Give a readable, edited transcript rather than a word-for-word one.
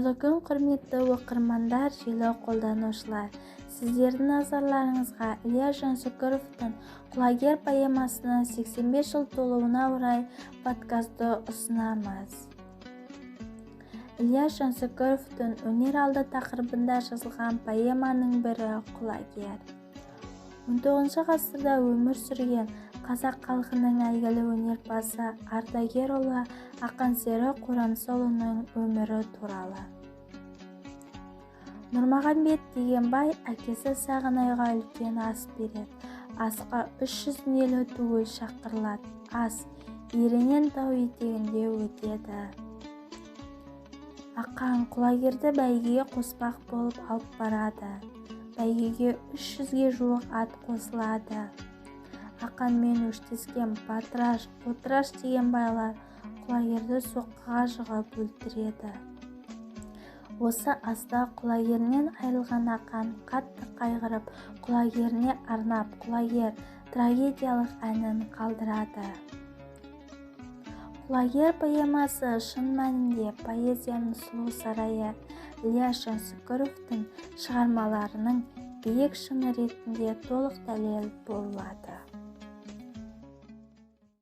Қайырлы күн, құрметті оқырмандар, желі қолданушылар! Сіздердің назарларыңызға Ілияс Жансүгіровтің «Құлагер» поэмасының 85 жыл толуына орай подкастты ұсынамыз. Ілияс Жансүгіровтің өнер алды тақырыбында жазылған поэманың бірі «Құлагер». XIX ғасырда өмір сүрген қазақ халқының әйгілі өнерпазы, ардагер ұлы Ақансері Қорамсаұлының өмірі туралы. Нұрмағамбет деген бай әкесі Сағынайға үлкен ас береді. Асқа 300 елі түгел шақырылады. Ас Еренен тау етегінде өтеді. Ақан Құлагерді бәйгеге қоспақ болып алып барады. Бәйгеге 300-ге жуық ат қосылады. Ақанмен өштескен Батыраш, Қотыраш деген байлар Құлагерді соққыға жығып өлтіреді. Осы аста Құлагерінен айырылған Ақан қатты қайғырып, Құлагеріне арнап «Құлагер» трагедиялық әнін қалдырады. «Құлагер» поэмасы шын мәнінде поэзияның сұлу сарайы, Ілияс Жансүгіровтің шығармаларының биік шыңы ретінде толық дәлел бола алады.